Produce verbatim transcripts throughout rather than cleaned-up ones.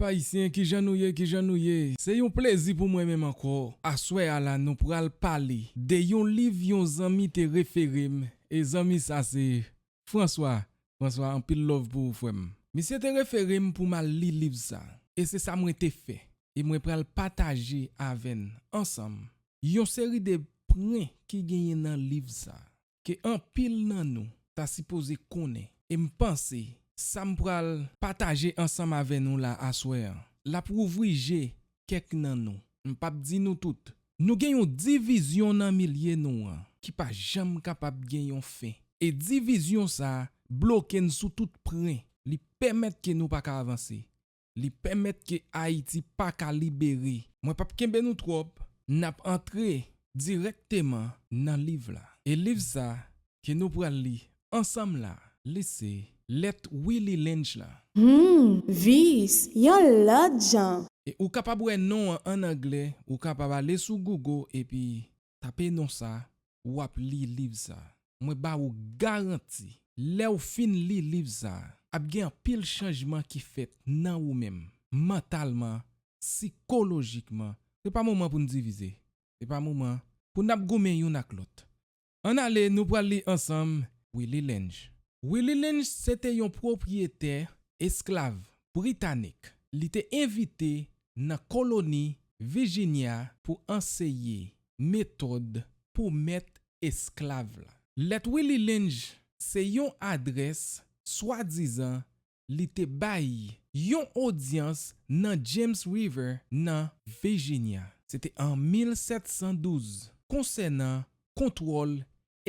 Ayisyen, kijan nou ye, kijan nou ye? Se yon plezi pou mwen menm ankò. Aswè a la, nou pral pale de yon liv yon zanmi te refere m, e zanmi sa se François. François, anpil love pou ou, frè m. Misye te refere m pou m al li liv sa, e se sa mwen te fè. E mwen pral pataje avè n ansanm yon seri de pwen ki genyen nan liv sa, ke anpil nan nou ta sipoze konnen. E m panse sa m pral pataje ansanm avè nou la aswè an, l ap wouvri je kèk nan nou. M p ap di nou tout. Nou gen yon divizyon nan milye nou an ki pa janm kapab gen yon fen. E divizyon sa a bloke n sou tout pwen. Li pèmèt ke nou pa ka avanse. Li pèmèt ke Ayiti pa ka libere. Mwen p ap kenbe nou twòp, n ap antre dirèkteman nan liv la. E liv sa ke nou pral li ansanm la, li se lèt Willie Lynch la. Hmm, vis, yon lòt jan. E ou kapab wè non an ann anglè, ou kapab ale sou Google epi tape non sa, w ap li liv sa. Mwen ba ou garanti, lè w fin li liv sa, ap gen anpil chanjman ki fèt nan ou menm, mantalman, sikolojikman. Se pa moman pou n divize. Se pa moman pou n ap goumen youn ak lòt. Ann ale, nou pral li ansanm Willie Lynch. Willie Lynch se te yon pwopriyetè esklav britanik. Li te envite nan koloni Virginia pou anseye metòd pou mèt esklav la. Lèt Willie Lynch se yon adrès swadizan li te bay yon odyans nan James River nan Virginia. Se te an mil sèt san douz, konsènan kontwòl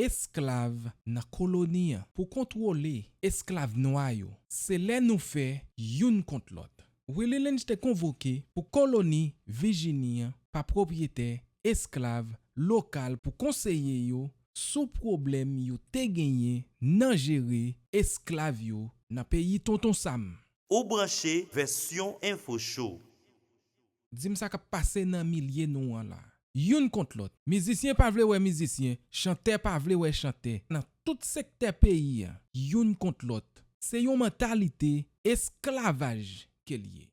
esklav nan koloni an. Pou kontwole esklav nwa yo, se lè nou fè youn kont lòt. Willie Lynch te konvoke pou koloni Vijini an pa pwopriyetè esklav lokal pou konseye yo sou pwoblèm yo te genyen nan jere esklav yo nan peyi Tonton Sam. Ou branche vèsyon Enfo Show. Di m sa k ap pase nan milye nou an la. Youn kont lòt. Mizisyen pa vle wè mizisyen, chantè pa vle wè chantè. Nan tout sektè peyi a, youn kont lòt. Se yon mantalite esklavaj ke l ye.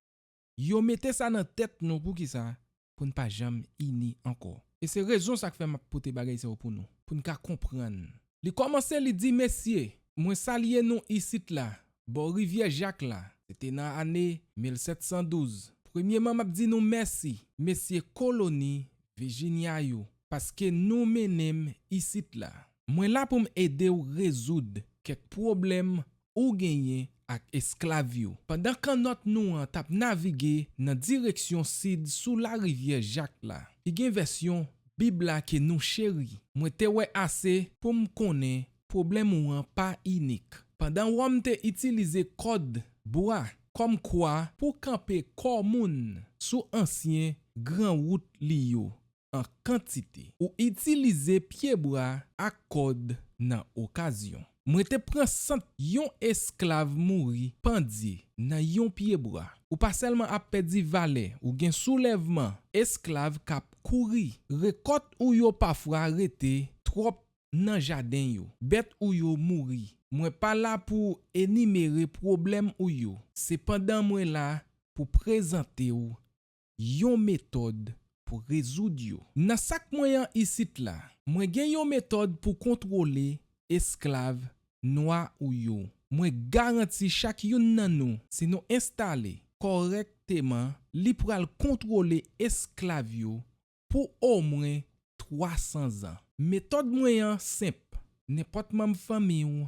Yo mete sa nan tèt nou. Poukisa? Pou n pa janm ini ankò. E se rezon sa k fè m ap pote bagay sa yo pou nou, pou n ka konprann. Li kòmanse, li di, mesye, mwen salye nou isit la, bò rivyè Jak la. Se te nan ane mil sèt san douz. Premyeman, m ap di nou mèsi, mesye koloni Vijinya yo, paske nou mennen m isit la. Mwen la pou m ede w rezoud kèk pwoblèm ou genyen ak esklav yo. Pandan kannòt nou an t ap navige nan direksyon sid sou larivyè Jak la, ki gen vèsyon Bib la ke nou cheri, mwen te wè ase pou m konnen pwoblèm ou an pa inik. Pandan Wòm te itilize kòd bwa kòm kwa pou kanpe kò moun sou ansyen gran wout li yo an kantite, ou itilize pyebwa ak kòd nan okazyon. Mwen te pran sant yon esklav mouri pandye nan yon pyebwa. Ou pa sèlman ap pèdi valè, ou gen soulèvman, esklav k ap kouri. Rekòt ou yo pafwa rete twòp nan jaden yo. Bèt ou yo mouri. Mwen pa la pou enimere pwoblèm ou yo. Sepandan, mwen la pou prezante w yon metòd pou rezoud yo. Nan sak mwen an isit la, mwen gen yon metòd pou kontwole esklav nwa ou yo. Mwen garanti chak youn nan nou, si nou enstale kòrèkteman, li pral kontwole esklav yo pou omwen twa san zan. Metòd mwen an senp. Nenpòt manm fanmi w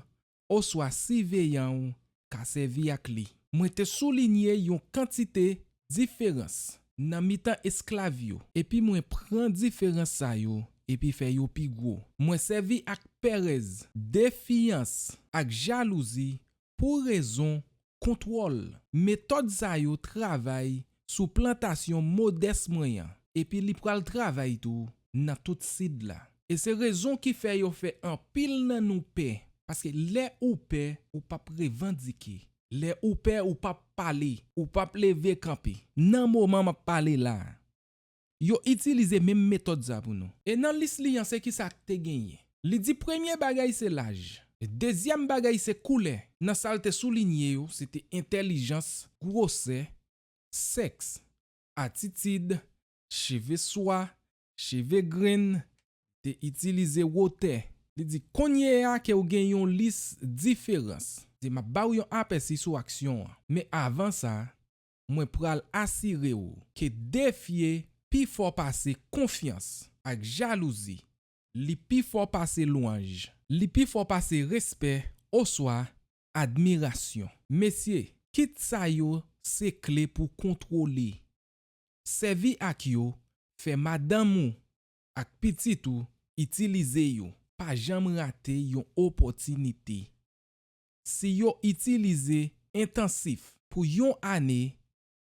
oswa siveyan w ka sèvi ak li. Mwen te soulinye yon kantite diferans nan mitan esklav yo, epi mwen pran diferans sa yo epi fè yo pi gwo. Mwen sèvi ak pèrèz, defyans, ak jalouzi pou rezon kontwòl. Metòd sa yo travay sou plantasyon modès mwen an, epi li pral travay tou nan tout sid la. E se rezon ki fè yo fè anpil nan nou pè, paske lè ou pè, ou p ap revandike. Lè ou pè, ou p ap pale, ou p ap leve kanpe. Nan moman m ap pale la a, yo itilize menm metòd sa pou nou. E nan lis li an, se kisa k te genyen? Li di premye bagay se laj. Dezyèm bagay se koulè. Nan sa l te soulinye yo, se te entèlijans, gwosè, sèks, atitid, cheve swa, cheve grenn, te itilize wotè. Li di, kounye a ke w gen yon lis diferans. Di, m ap ba w yon apèsi sou aksyon an. Men avan sa, mwen pral asire w ke defye pi fò pase konfyans ak jalouzi. Li pi fò pase lwanj. Li pi fò pase respè oswa admirasyon. Mesye, kit sa yo se kle pou kontwole. Sèvi ak yo, fè madanm ou ak pitit ou itilize yo. Pa janm rate yon opòtinite. Si yo itilize entansif pou yon ane,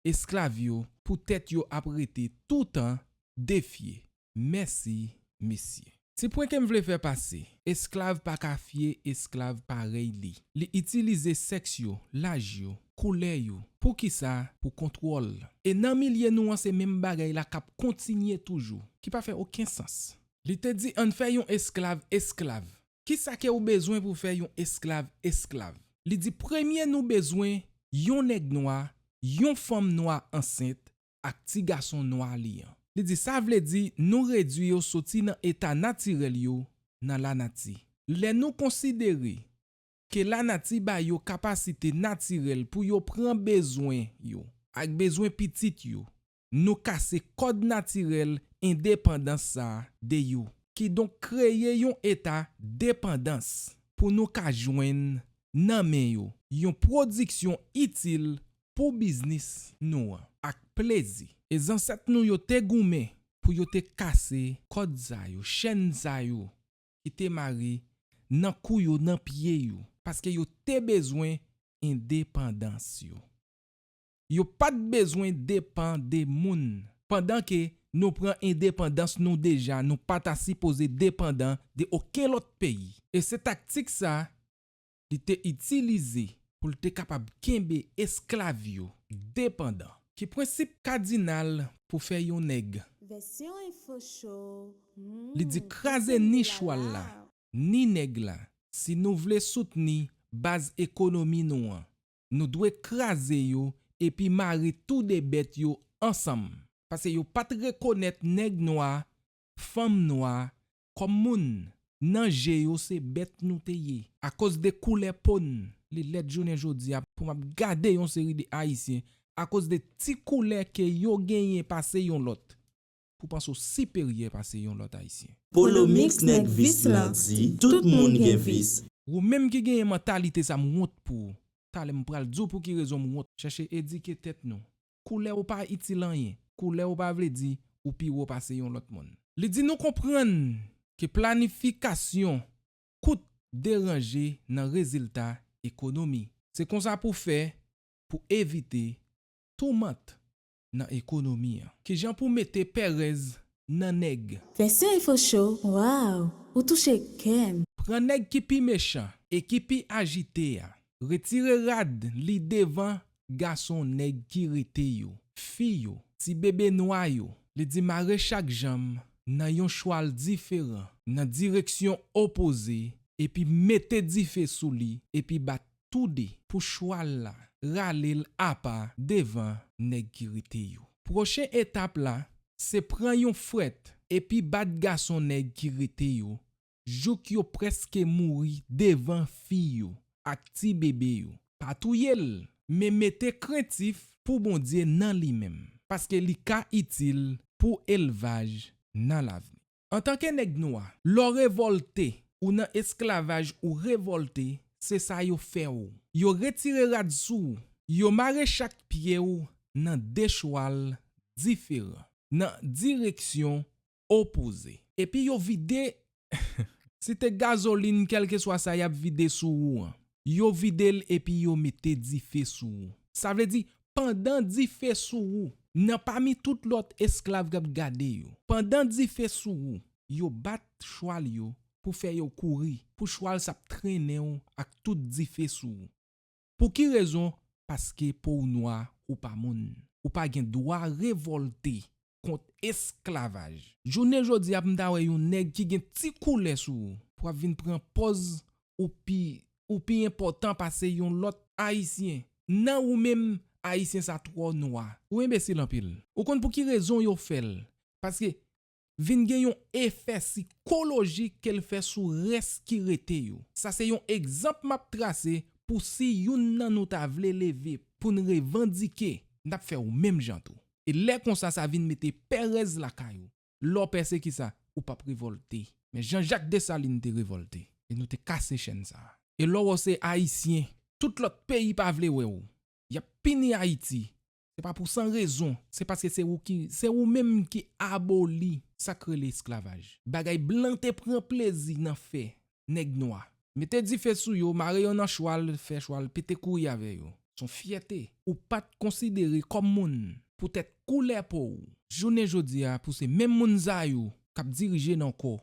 esklav yo poutèt yo ap rete toutan defye. Mèsi, mesye. Ti pwen ke m vle fè pase, esklav pa ka fye esklav parèy li. Li itilize sèks yo, laj yo, koulè yo. Poukisa? Pou kontwòl. E nan milye nou an, se menm bagay la k ap kontinye toujou, ki pa fè okenn sans. Li te di, ann fè yon esklav esklav. Kisa ke ou bezwen pou fè yon esklav esklav? Li di, premye nou bezwen yon nèg nwa, yon fanm nwa ansent ak ti gason nwa li an. Li di, sa vle di nou redui yo soti nan eta natirèl yo nan lanati. Lè nou konsidere ke lanati ba yo kapasite natirèl pou yo pran bezwen yo ak bezwen pitit yo, nou kase kòd natirèl endepandans sa a de yo. Kidonk, kreye yon eta depandans pou nou ka jwenn nan men yo yon pwodiksyon itil pou biznis nou an ak plezi. E zansèt nou yo te goumen pou yo te kase kòd sa yo, chèn sa yo ki te mare nan kou yo, nan pye yo, paske yo te bezwen endepandans yo. Yo pa t bezwen depann de moun. Pandan ke nou pran endepandans nou deja, nou pa ta sipoze depandan de okenn lòt peyi. E se taktik sa li te itilize pou l te kapab kenbe esklav yo depandan. Ki prensip kadinal pou fè yon nèg? Vèsyon Enfo Show. Hmm, li di, kraze ni chwal la, ni nèg la. Si nou vle soutni baz ekonomi nou an, nou dwe kraze yo epi mare tou de bèt yo ansanm. Paske yo pa t rekonèt nèg nwa, fanm nwa kòm moun. Nan je yo, se bèt nou te ye. Akoz de koulè po n, li lèd jounen jodi a pou m ap gade yon seri de Ayisyen akoz de ti koulè ke yo genyen pase yon lòt, pou panse w siperyè pase yon lòt Ayisyen. Polo Mix nèg vis lan di, tout moun gen vis. Ou menm ki genyen mantalite sa, m wont pou ou. Talè m pral di w pou ki rezon m wont. Chèche edike tèt nou. Koulè w pa itil anyen. Koulè w pa vle di ou pi wo pase yon lòt moun. Li di nou konprann ke planifikasyon kout deranje nan rezilta ekonomi. Se konsa pou fè pou evite toumant nan ekonomi an. Kijan pou mete pèrèz nan nèg? Vèsyon Enfo Show, waw, ou touche kè m. Pran nèg ki pi mechan e ki pi ajite a. Retire rad li devan gason nèg ki rete yo, fi yo, ti bebe nwa yo. Li di mare chak janm nan yon chwal diferan, nan direksyon opoze, epi mete dife sou li, epi bat toude pou chwal la rale l apa devan nèg ki rete yo. Pwochen etap la, se pran yon fwèt epi bat gason nèg ki rete yo, jouk yo prèske mouri devan fi yo ak ti bebe yo. Pa touye l, men mete krentif pou Bondye nan li menm, paske li ka itil pou elvaj nan lavni. Antanke nèg nwa, lè w revòlte, ou nan esklavaj ou revòlte, se sa yo fè w. Yo retire rad sou ou, yo mare chak pye w nan de chwal diferan, nan direksyon opoze. Epi yo vide, si te gazolin, kèlkeswa sa y ap vide sou ou an, yo vide l epi yo mete dife sou ou. Sa vle di, pandan dife sou ou, nan pami tout lòt esklav k ap gade yo, pandan dife sou ou, yo bat chwal yo pou fè yo kouri, pou chwal sa ap trennen w ak tout dife sou ou. Pou ki rezon? Paske po w nwa, ou pa moun. Ou pa gen dwa revòlte kont esklavaj. Jounen jodi a, pou m ta wè yon nèg ki gen ti koulè sou ou, pou w ap vin pran pòz ou pi, ou pi enpòtan pase yon lòt Ayisyen. Nan ou menm, Ayisyen sa twò nwa. Ou enbesil anpil. Ou konn pou ki rezon yo fè l? Paske vin gen yon efè sikolojik ke l fè sou rès ki rete yo. Sa se yon egzanp m ap trase pou si youn nan nou ta vle leve pou n revandike, n ap fè w menm jan tou. E lè konsa sa vin mete pèrèz lakay ou. Lè w pè se kisa? Ou p ap revòlte. Men Jean-Jacques Dessalines te revòlte. E nou te kase chèn sa a. E lè w wè w se Ayisyen, tout lòt peyi pa vle wè w. Y ap pini Ayiti. Se pa pou san rezon. Se paske se ou ki, se ou menm ki aboli sa k rele esklavaj. Bagay blan te pran plezi nan fè nèg nwa. Mete dife sou yo, mare yo nan chwal, fè chwal pete kouri avè yo. Se yon fyète. Ou pa t konsidere kòm moun poutèt koulè po w. Jounen jodi a, pou se menm moun sa yo k ap dirije n ankò,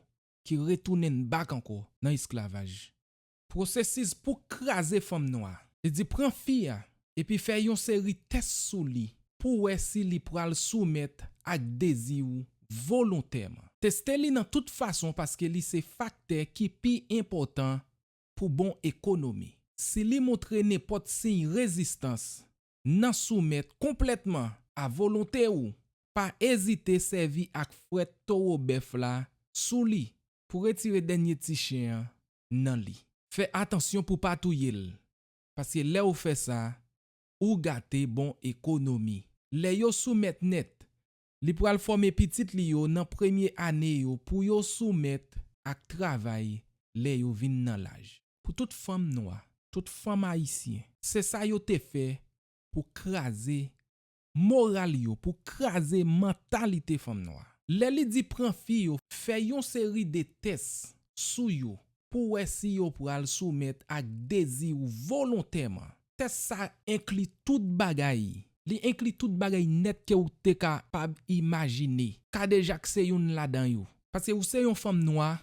ki retounen n bak ankò nan esklavaj. Pwosesis pou kraze fanm nwa. Li di pran fi a, epi fè yon seri tès sou li pou wè si li pral soumèt ak dezi w volontèman. Teste li nan tout fason paske li se faktè ki pi enpòtan pou bon ekonomi. Si li montre nenpòt siy rezistans nan soumèt konplètman a volonte w, pa ezite sèvi ak fwèt towo bèf la sou li pou retire dènye ti chen an nan li. Fè atansyon pou pa touye l, paske lè w fè sa, ou gate bon ekonomi. Lè yo soumèt nèt, li pral fòme pitit li yo nan premye ane yo pou yo soumèt ak travay lè yo vin nan laj. Pou tout fanm nwa, tout fanm ayisyen, se sa yo te fè pou kraze moral yo, pou kraze mantalite fanm nwa. Lè li di pran fi yo, fè yon seri de tès sou yo pou wè si yo pral soumèt ak dezi w volontèman. Tès sa enkli tout bagay. Li enkli tout bagay nèt ke w te kapab imajine. Kadejak se youn ladan yo. Paske ou se yon fanm nwa,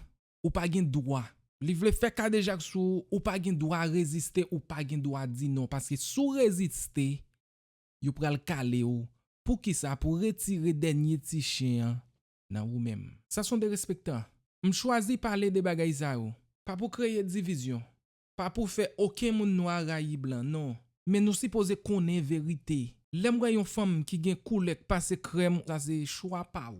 ou pa gen dwa. Li vle fè kadejak sou ou, ou pa gen dwa reziste, ou pa gen dwa di non. Paske si w reziste, yo pral kale w. Poukisa? Pou retire dènye ti chen an nan ou menm. Sa se yon derespektan. M chwazi pale de bagay sa yo. Pa pou kreye divizyon. Pa pou fè okenn moun nwa rayi blan, non. Men nou sipoze konnen verite. Lè m wè yon fanm ki gen koulè k pase krèm, sa se chwa pa w.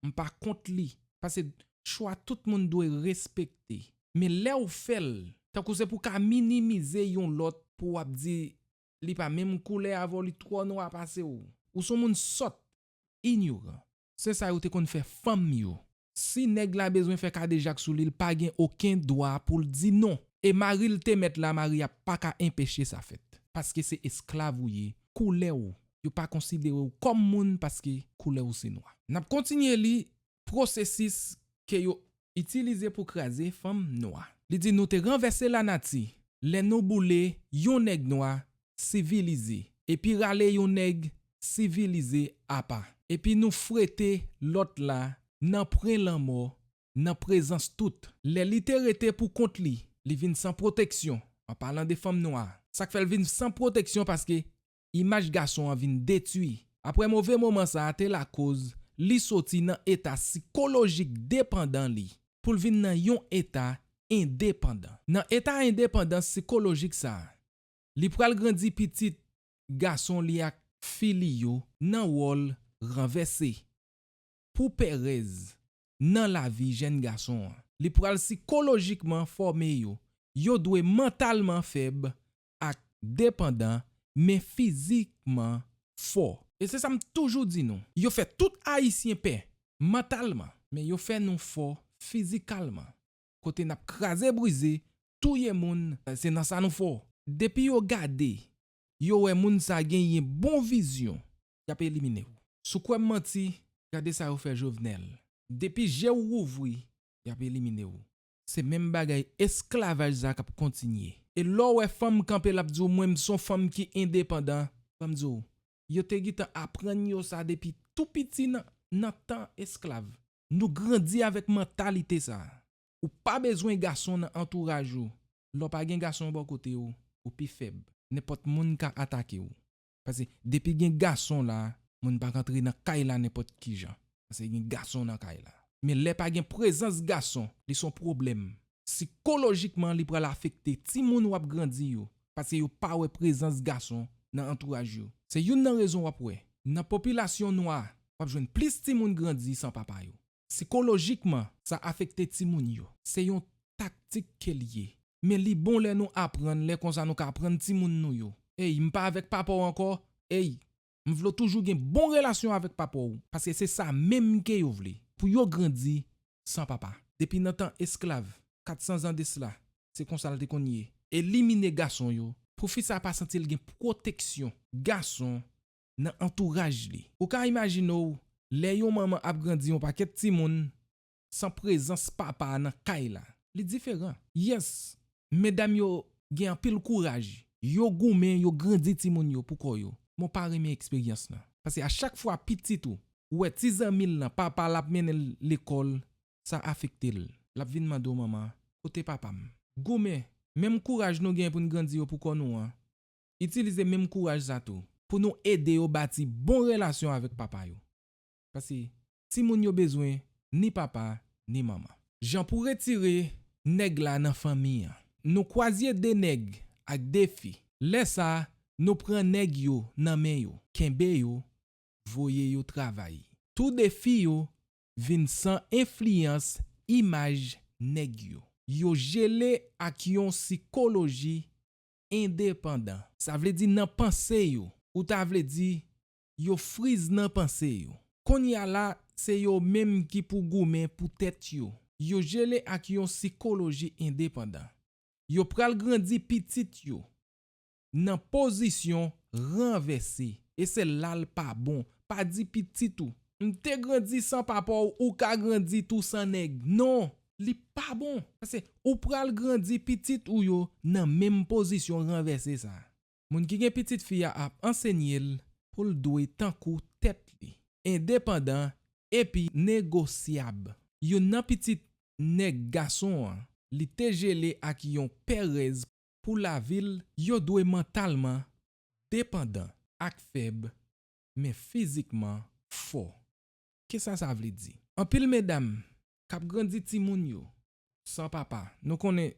M pa kont li. Paske chwa tout moun dwe respekte. Men lè w fè l, tankou se pou ka minimize yon lòt pou w ap di li pa menm koulè avè w, li twò nwa pase w. Ou se yon moun sòt, inyoran. Se sa yo te konn fè fanm yo. Si nèg la bezwen fè kadejak sou li, l pa gen okenn dwa pou l di non. E mari l te mèt la, mari a pa ka enpeche sa fèt. Paske se esklav ou ye, koulè w, yo pa konsidere w kòm moun paske koulè w se nwa. N ap kontinye li pwosesis ke yo itilize pou kraze fanm nwa. Li di nou te ranvèse lanati lè nou boule yon nèg nwa sivilize, epi rale yon nèg sivilize apa, epi nou frete lòt la nan pwen lanmò nan prezans tout. Lè li te rete pou kont li, li vin san pwoteksyon, an palan de fanm nwa. Sa k fè l vin san pwoteksyon paske imaj gason an vin detwi. Apre move moman sa a te lakoz li soti nan eta sikolojik depandan li pou l vin nan yon eta endepandan. Nan eta endepandans sikolojik sa a, li pral grandi pitit gason li ak fi li yo nan wòl ranvèse. Pou pèrèz nan lavi jèn gason an, li pral sikolojikman fòme yo. Yo dwe mantalman fèb ak depandan, men fizikman fò. E se sa m toujou di nou. Yo fè tout Ayisyen pè mantalman, men yo fè nou fò fizikalman. Kote n ap kraze brize, touye moun, se nan sa nou fò. Depi yo gade, yo wè moun sa genyen bon vizyon, y ap elimine w. Si w kwè m manti, gade sa yo fè Jovenel. Depi je w ouvri, y ap elimine w. Se menm bagay esklavaj sa k ap kontinye. E lè w wè fanm kanpe, l ap di w, mwen, m se yon fanm ki endepandan. Ban m di w, yo te gentan aprann yo sa depi tou piti nan, nan tan esklav. Nou grandi avèk mantalite sa a. Ou pa bezwen gason nan antouraj ou. Lè w pa gen gason bò kote w, ou pi fèb. Nenpòt moun ka atake w. Paske depi gen gason la, moun pa ka antre nan kay la nenpòt ki jan. Paske gen gason nan kay la. Men lè pa gen prezans gason, li se yon pwoblèm. Sikolojikman, li pral afekte timoun w ap grandi yo. Paske yo pa wè prezans gason nan antouraj yo. Se youn nan rezon w ap wè, nan popilasyon nwa, w ap jwenn plis timoun grandi san papa yo. Sikolojikman, sa afekte timoun yo. Se yon taktik ke l ye. Men li bon lè nou aprann, lè konsa nou ka aprann timoun nou yo. Ey, m pa avèk papa w ankò. Ey, m vle w toujou gen bon relasyon avèk papa w, paske se sa menm ke yo vle, pou yo grandi san papa. Depi nan tan esklav, kat san zan de sila, se konsa l te konn ye. Elimine gason yo, pou fi sa pa santi l gen pwoteksyon gason nan antouraj li. Ou ka imajine w, lè yon manman ap grandi yon pakèt timoun san prezans papa a nan kay la, li diferan. Yes, medam yo gen anpil kouraj, yo goumen, yo grandi timoun yo pou kò yo. Mwen pa renmen eksperyans lan. Paske a chak fwa pitit ou wè ti zanmi l lan, papa l ap mennen l lekòl, sa afekte l. L ap vin mande w, manman, kote papa m? Goumen, menm kouraj nou gen pou n grandi yo pou kò nou an, itilize menm kouraj sa tou, pou nou ede yo bati bon relasyon avèk papa yo. Paske timoun yo bezwen ni papa, ni manman. Jan pou retire nèg la nan fanmi an. Nou kwazye de nèg ak de fi. Lè sa, nou pran nèg yo nan men yo, kenbe yo, voye yo travay. Tou de fi yo vin san enfliyans imaj nèg yo. Yo jele ak yon sikoloji endepandan. Sa vle di nan panse yo, ou ta vle di yo friz nan panse yo. Kounye a la, se yo menm ki pou goumen pou tèt yo. Yo jele ak yon sikoloji endepandan. Yo pral grandi pitit yo nan pozisyon ranvèse. E se la l pa bon. Pa di pitit ou, "M te grandi san papa w, ou ka grandi tou san nèg." Non, li pa bon. Paske ou pral grandi pitit ou yo nan menm pozisyon ranvèse sa. Moun ki gen pitit fi a ap ansenye l pou l dwe tankou tèt li, endepandan epi negosyab. Youn nan pitit nèg gason an, li te jele ak yon pèrèz pou lavi l, yo dwe mantalman depandan ak fèb, men fizikman fò. Kisa sa vle di? Anpil medam k ap grandi timoun yo san papa. Nou konnen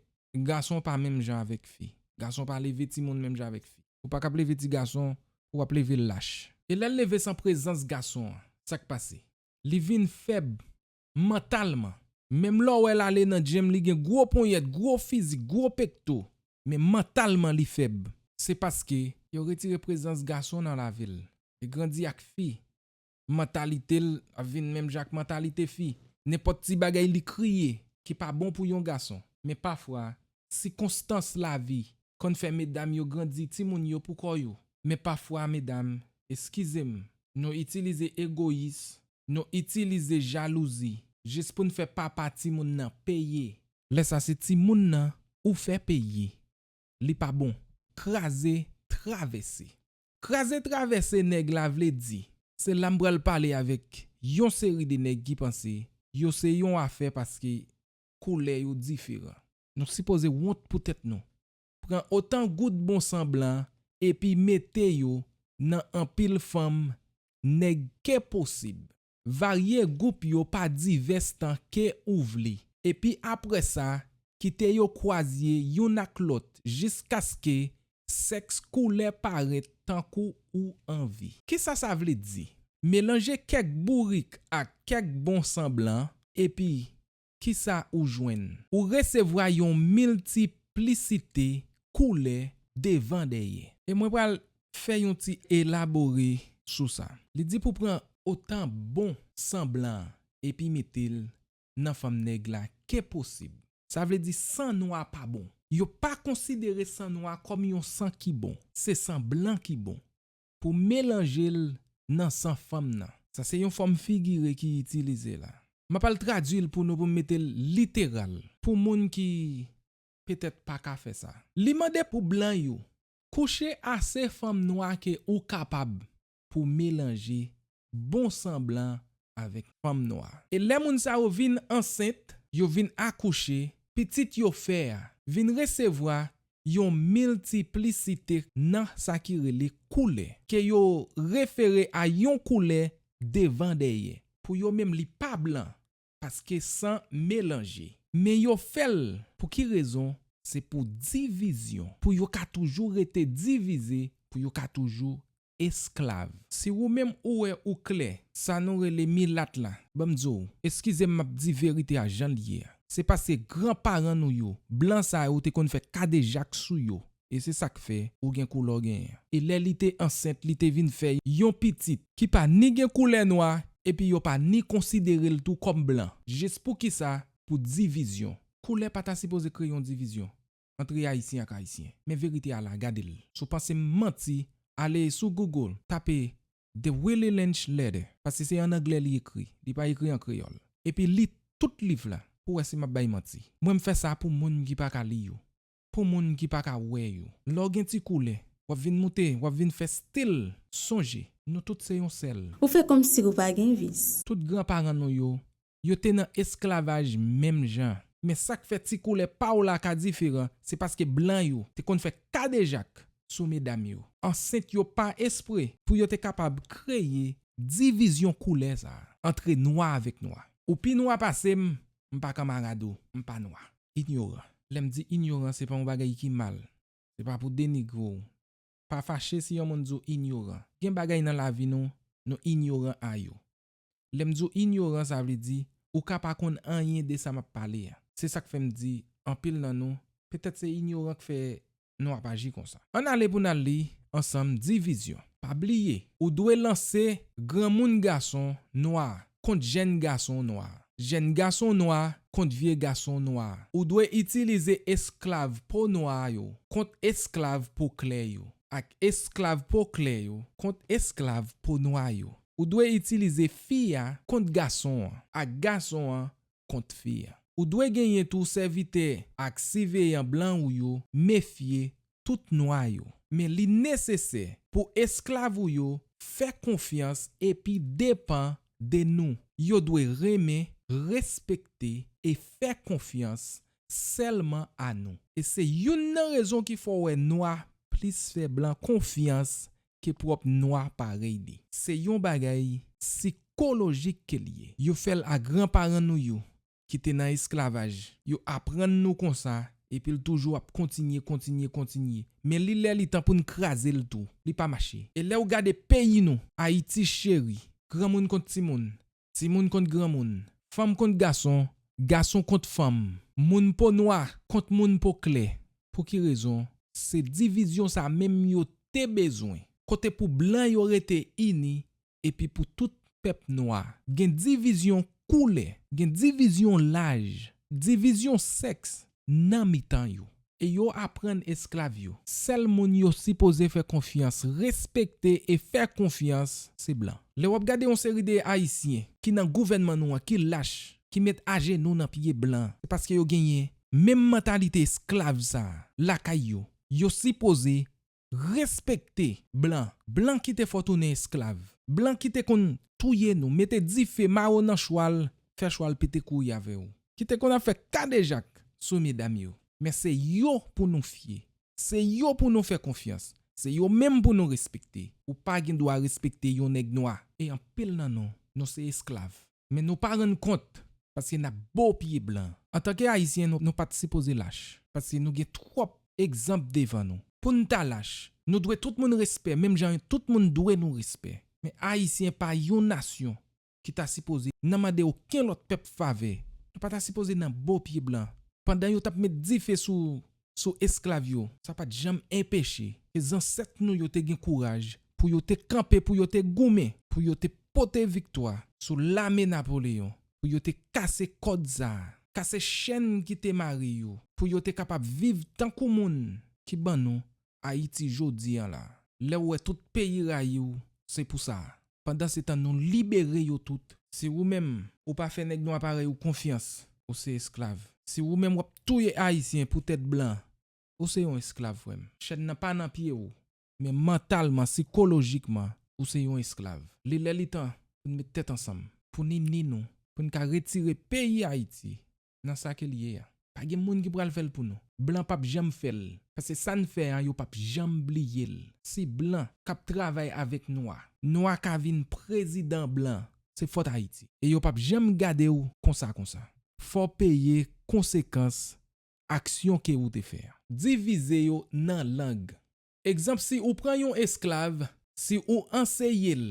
gason pa menm jan avèk fi. Gason pa leve timoun menm jan avèk fi. Ou pa kab leve ti gason, ou ap leve l lach. E lè l leve san prezans gason an, sa k pase? Li vin fèb mantalman. Menm lè w wè l ale nan gym, li gen gwo ponyèt, gwo fizik, gwo pekto, men mantalman li fèb. Se paske yo retire prezans gason nan lavi l. Li grandi ak fi. Mantalite l ap vin menm jan ak mantalite fi. Nenpòt ti bagay li kriye, ki pa bon pou yon gason. Men pafwa, sikonstans lavi konn fè medam yo grandi timoun yo pou kò yo. Men pafwa, medam, eskize m, nou itilize egoyis, nou itilize jalouzi, jis pou n fè papa timoun nan peye. Lè sa se timoun nan ou fè peye. Li pa bon. Kraze travèse. Kraze travèse nèg la vle di, se la m pral pale avèk yon seri de nèg ki panse yo se yon afè paske koulè yo diferan. Nou sipoze wont pou tèt nou. Pran otan gout bon sanblan epi mete yo nan anpil fanm nèg ke posib. Varye gwoup yo pa divès tan ke ou vle. Epi apre sa, kite yo kwazye youn ak lòt jiskaske sèks koulè parèt tankou ou anvi. Kisa sa vle di? Melanje kèk bourik ak kèk bon sanblan, epi kisa ou jwenn? Ou resevwa yon miltiplisite koulè devan dèyè. E mwen pral fè yon ti elabore sou sa. Li di pou pran otan bon sanblan an epi mete l nan fanm nèg la ke posib. Sa vle di san nwa pa bon. Yo pa konsidere san nwa kòm yon san ki bon. Se san blan ki bon. Pou melanje l nan san fanm nan. Sa se yon fòm figire ki itilize la. M ap al tradui l pou nou pou m mete l literal. Pou moun ki petèt pa ka fè sa. Li mande pou blan yo kouche ase fanm nwa ke ou kapab pou melanje bon sanblan avèk fanm nwa. E lè moun sa yo vin ansent, yo vin akouche, pitit yo fè a vin resevwa yon miltiplisite nan sa ki rele koulè, ke yo refere a yon koulè devan dèyè. Pou yo menm li pa blan, paske san melanje. Men yo fè l pou ki rezon? Se pou divizyon, pou yo ka toujou rete divize pou yo ka toujou esklav. Si ou menm ou wè ou klè, sa nou rele milat la, ban m di w, eskize m, m ap di verite a jan l ye a. Se paske gran paran nou yo, blan sa yo te konn fè kadejak sou yo. E se sa k fè ou gen koulè w genyen an. E lè li te ansent, li te vin fè yon pitit ki pa ni gen koulè nwa, epi yo pa ni konsidere l tou kòm blan. Jis poukisa? Pou divizyon. Koulè pa ta sipoze kreye yon divizyon antre Ayisyen ak Ayisyen. Men verite a la, gade l. Si w panse m manti, ale sou Google, tape The Willie Lynch Letter, paske se an anglè li ekri, li pa ekri an kreyòl. Epi li tout liv la pou w wè si m ap bay manti. Mwen, m fè sa pou moun ki pa ka li yo, pou moun ki pa ka wè yo. Lè w gen ti koulè, w ap vin moute, w ap vin fè stil. Sonje, nou tout se yon sèl. Ou fè kòmsi ou pa gen vis. Tout gran paran nou yo, yo te nan esklavaj menm jan. Men sa k fè ti koulè pa w la ka diferan, se paske blan yo te konn fè kadejak sou medam yo, ansent yo pa espre, pou yo te kapab kreye divizyon koulè sa a, antre nwa avèk nwa. Ou pi nwa pase m, m pa kanmarad ou, m pa nwa. Inyoran. Lè m di inyoran, se pa yon bagay ki mal. Se pa pou denigre w. Pa fache si yon moun di w inyoran. Gen bagay nan lavi nou, nou inyoran a yo. Lè m di w inyoran, sa vle di ou ka pa konn anyen de sa m ap pale a. Se sa k fè m di anpil nan nou, petèt se inyoran k fè nou ap aji konsa. Ann ale pou n al li ansanm divizyon. Pa bliye, ou dwe lanse granmoun gason nwa kont jèn gason nwa, jèn gason nwa kont vye gason nwa. Ou dwe itilize esklav po nwa yo kont esklav po klè yo, ak esklav po klè yo kont esklav po nwa yo. Ou dwe itilize fi a kont gason an, ak gason an kont fi a. Ou dwe genyen tou sèvitè ak siveyan blan ou yo mefye tout nwa yo. Men li nesesè pou esklav ou yo fè konfyans epi depann de nou. Yo dwe renmen, respekte e fè konfyans sèlman a nou. E se youn nan rezon ki fè w wè nwa plis fè blan konfyans ke pwòp nwa parèy li. Se yon bagay sikolojik ke l ye. Yo fè l a granparan nou yo ki te nan esklavaj. Yo aprann nou konsa, epi l toujou ap kontinye, kontinye, kontinye. Men li lè li tan pou n kraze l tou. Li pa mache. E lè w gade peyi nou, Ayiti cheri, granmoun kont timoun, timoun kont granmoun, fanm kont gason, gason kont fanm, moun po nwa kont moun po klè. Pou ki rezon? Se divizyon sa menm yo te bezwen. Kote pou blan yo rete ini, epi pou tout pèp nwa. Gen divizyon koulè, gen divizyon laj, divizyon sèks nan mitan yo. E yo aprann esklav yo, sèl moun yo sipoze fè konfyans, respekte e fè konfyans, se blan. Lè w ap gade yon seri de Ayisyen ki nan gouvènman nou an, ki lach, ki met ajenou nan pye blan, se paske yo genyen menm mantalite esklav sa a lakay yo. Yo sipoze respekte blan. Blan ki te fè w tounen esklav. Blan ki te konn touye nou, mete dife, mare w nan chwal, fè chwal pete kouri avè w. Ki te konn ap fè kadejak sou medam yo. Men se yo pou nou fye. Se yo pou nou fè konfyans. Se yo menm pou nou respekte. Ou pa gen dwa respekte yon nèg nwa. E anpil nan nou, nou se esklav. Men nou pa rann kont, paske n ap bo pye blan. Antanke Ayisyen, nou, nou pa t sipoze lach, paske nou gen twòp egzanp devan nou. Pou n ta lach, nou dwe tout moun respè, menm jan tout moun dwe nou respè. Men Ayisyen pa yon nasyon ki ta sipoze nan mande okenn lòt pèp favè. Nou pa ta sipoze nan bo pye blan. Pandan yo t ap met dife sou, sou esklav yo, sa pa t janm enpeche ke zansèt nou yo te gen kouraj pou yo te kanpe, pou yo te goumen, pou yo te pote viktwa sou lame Napoleyon, pou yo te kase kòd sa a, kase chèn ki te mare yo, pou yo te kapab viv tankou moun ki ban nou Ayiti jodi a la. Lè w wè tout peyi rayi w, se pou sa. Pandansetan, nou libere yo tout. Si ou menm, ou pa fè nèg nwa parèy ou konfyans, ou se esklav. Si ou menm w ap touye Ayisyen poutèt blan, ou se yon esklav, frè m. Chèn nan pa nan pye w, men mantalman, sikolojikman, ou se yon esklav. Li lè li tan pou n met tèt ansanm, pou n ini nou, pou n ka retire peyi Ayiti nan sa ke l ye a. Pa gen moun ki pral fè l pou nou. Blan p ap janm fè l. Paske sa n fè an, yo p ap janm bliye l. Si blan k ap travay avèk nwa, nwa ka vin prezidan blan, se fòt Ayiti. E yo p ap janm gade w konsa konsa. Fò w peye konsekans aksyon ke ou te fè an. Divize yo nan lang. Egzanp, si ou pran yon esklav, si ou anseye l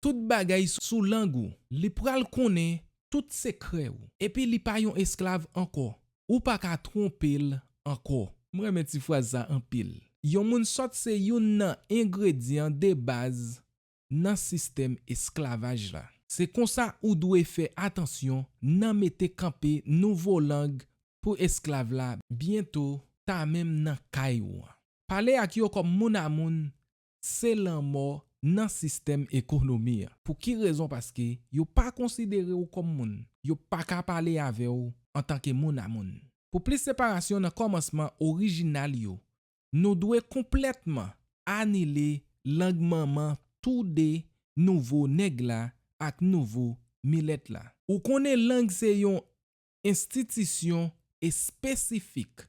tout bagay sou lang ou, li pral konnen tout sekrè w. Epi li pa yon esklav ankò. Ou pa ka twonpe l ankò. M renmen ti fraz sa anpil. Yon moun sòt se youn nan engredyan de baz nan sistèm esklavaj la. Se konsa ou dwe fè atansyon nan mete kanpe nouvo lang pou esklav la byento ta menm nan kay ou an. Pale ak yo kòm moun a moun se lanmò nan sistèm ekonomi an. Pou ki rezon? Paske yo pa konsidere w kòm moun. Yo pa ka pale avè w antanke moun a moun. Pou plis separasyon nan kòmansman orijinal yo, nou dwe konplètman anile lang manman tou de nouvo nèg la ak nouvo milèt la. Ou konnen lang se yon enstitisyon espesifik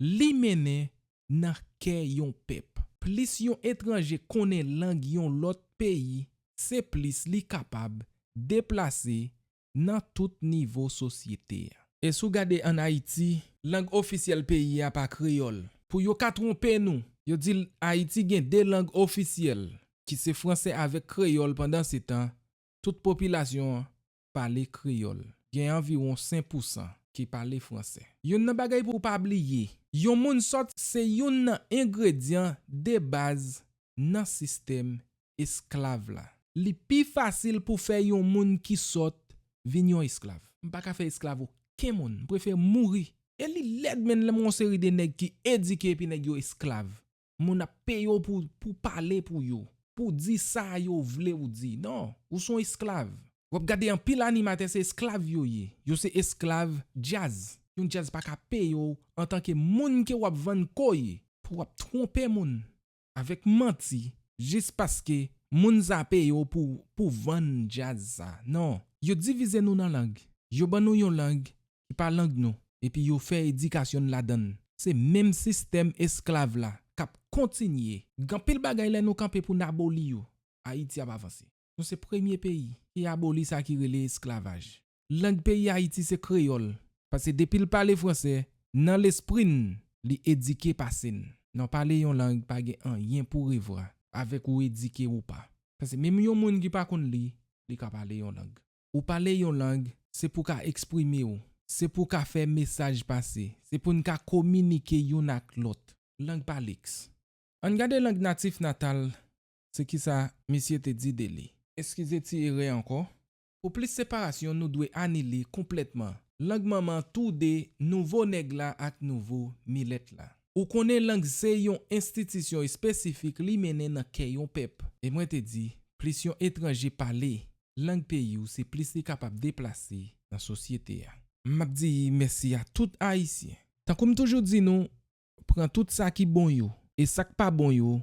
li mennen nan kè yon pèp. Plis yon etranje konnen lang yon lòt peyi, se plis li kapab deplase nan tout nivo sosyete a. E si w gade ann Ayiti, lang ofisyèl peyi a pa kreyòl. Pou yo ka twonpe nou, yo di Ayiti gen de lang ofisyèl, ki se franse avèk kreyòl. Pandansetan, tout popilasyon an pale kreyòl. Gen anviwon senk pousan ki pale franse. Youn nan bagay pou w pa bliye, yon moun sòt se youn nan engredyan de baz nan sistèm esklav la. Li pi fasil pou fè yon moun ki sòt vin yon esklav. M pa ka fè esklav okenn moun. M prefere mouri. E li lèd menm lè m wè yon seri de nèg ki edike epi nèg yo esklav. Moun ap peye w pou, pou pale pou yo. Pou di sa yo vle ou di. Non, ou se yon esklav. W ap gade anpil animatè se esklav yo ye. Yo se esklav djaz. Yon djaz pa ka peye w antanke moun ke w ap vann kò w ye. Pou w ap twonpe moun avèk manti jis paske moun sa peye w pou, pou vann djaz sa. Non, yo divize nou nan lang. Yo ban nou yon lang ki pa lang nou, epi yo fè edikasyon n ladan l. Se menm sistèm esklav la k ap kontinye. Gen anpil bagay lè nou kanpe pou n aboli yo, Ayiti ap avanse. Nou se premye peyi ki aboli sa ki rele esklavaj. Lang peyi Ayiti se kreyòl, paske depi l pale franse, nan lespri n, li edike pase n. Non, pale yon lang pa gen anyen pou revwa avèk ou edike ou pa. Paske menm yon moun ki pa konn li, li ka pale yon lang. Ou pale yon lang, se pou w ka eksprime w, se pou w ka fè mesaj pase, se pou n ka kominike youn ak lòt. Lang pa lèks. Ann gade lang natif natal, se kisa misye te di de li. Eskize ti erè ankò. Pou plis separasyon, nou dwe anile konplètman lang manman tou de nouvo nèg la ak nouvo milèt la. Ou konnen lang se yon enstitisyon espesifik li mennen nan kè yon pèp. E mwen te di, plis yon etranje pale lang peyi w, se plis li kapab deplase nan sosyete a. M ap di mèsi a tout Ayisyen. Tankou m toujou di nou, pran tout sa ki bon yo, e sa k pa bon yo,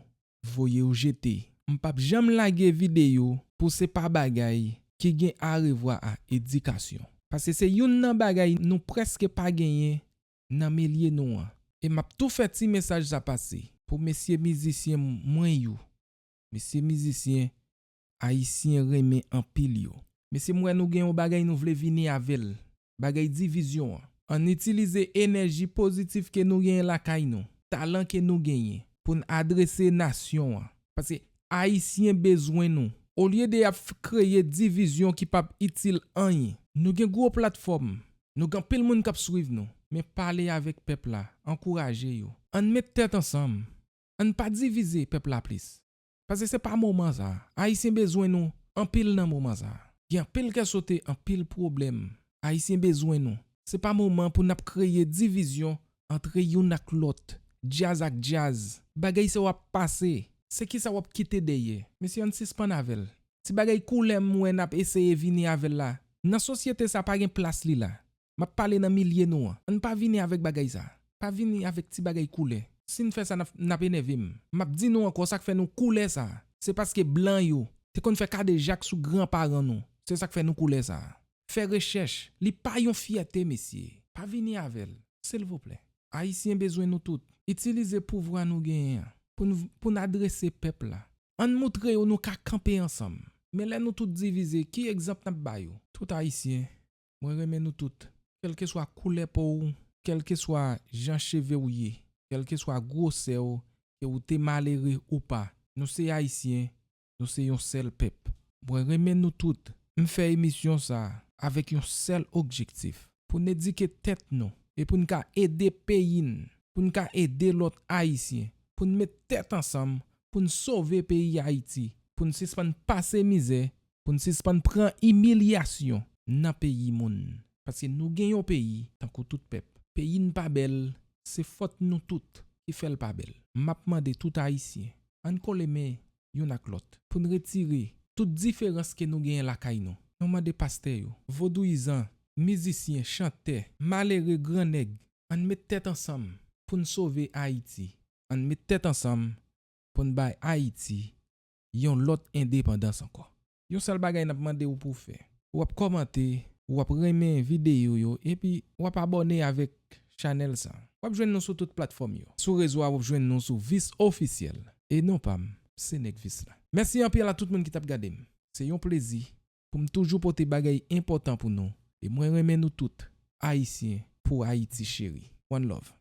voye yo jete. M p ap janm lage videyo pou se pa bagay ki gen arevwa a edikasyon. Paske se youn nan bagay nou prèske pa genyen nan milye nou an. E m ap tou fè ti mesaj sa pase pou mesye mizisyen mwen yo. Mesye mizisyen ayisyen renmen anpil yo. Mesye, m wè nou gen yon bagay nou vle vini avè l. Bagay divizyon an. Ann itilize enèji pozitif ke nou genyen lakay nou, talan ke nou genyen, pou n adrese nasyon an. Paske Ayisyen bezwen nou. Olye de y ap f-, kreye divizyon ki p ap itil anyen. Nou gen gwo platfòm, nou gen anpil moun k ap swiv nou, men pale avèk pèp la, ankouraje yo. Ann met tèt ansanm. Ann pa divize pèp la plis. Paske se pa moman sa. Ayisyen bezwen nou anpil nan moman sa. Gen anpil kè sote, anpil pwoblèm. Ayisyen bezwen nou. Se pa moman pou n ap kreye divizyon antre youn ak lòt, djaz ak djaz. Bagay sa w ap pase. Se kisa w ap kite dèyè? Mesye, ann sispann avè l. Ti bagay koulè m wè n ap eseye vini avè l la. Nan sosyete sa pa gen plas li la. M ap pale nan milye nou an. Ann pa vini avèk bagay sa. Pa vini avèk ti bagay koulè. Si n fè sa, n ap, n ap enève m. M ap di nou ankò sa k fè nou koulè sa. Se paske blan yo te konn fè kadejak sou granparan nou. Se sa k fè nou koulè sa. Fè rechèch. Li pa yon fyète, mesye. Pa vini avè l, silvouplè. Ayisyen bezwen nou tout. Itilize pouvwa nou genyen an pou n, pou n adrese pèp la. Ann moutre yo nou ka kanpe ansanm. Men lè nou tout divize, ki egzanp n ap ba yo? Tout Ayisyen, mwen renmen nou tout. Kèlkeswa koulè po w, kèlkeswa jan cheve w ye, kèlkeswa gwosè w, ke ou te malere ou pa, nou se Ayisyen, nou se yon sèl pèp. Mwen renmen nou tout. M fè emisyon sa a avèk yon sèl objektif, pou n edike tèt nou e pou n ka ede peyi n, pou n ka ede lòt Ayisyen, pou n met tèt ansanm, pou n sove peyi Ayiti, pou n sispann pase mizè, pou n sispann pran imilyasyon nan peyi moun. Paske nou gen yon peyi tankou tout pèp. Peyi n pa bèl, se fòt nou tout ki fè l pa bèl. M ap mande tout Ayisyen, ann kole men youn ak lòt pou n retire tout diferans ke nou genyen lakay nou. Nou mande pastè yo, vodouyizan, mizisyen, chantè, malere, grannèg, ann met tèt ansanm pou n sove Ayiti. Ann met tèt ansanm pou n bay Ayiti yon lòt endepandans ankò. Yon sèl bagay n ap mande w pou w fè, w ap kòmante, w ap renmen videyo yo, epi w ap abòne avèk chanèl sa. W ap jwenn nou sou tout platfòm yo. Sou rezo a, w ap jwenn nou sou Vis Ofisyèl. E non pa m, se Nèg Vis la. Mèsi anpil a tout moun ki t ap gade m. Se yon plezi pou m toujou pote bagay enpòtan pou nou. E mwen renmen nou tout, Ayisyen pou Ayiti cheri. One love.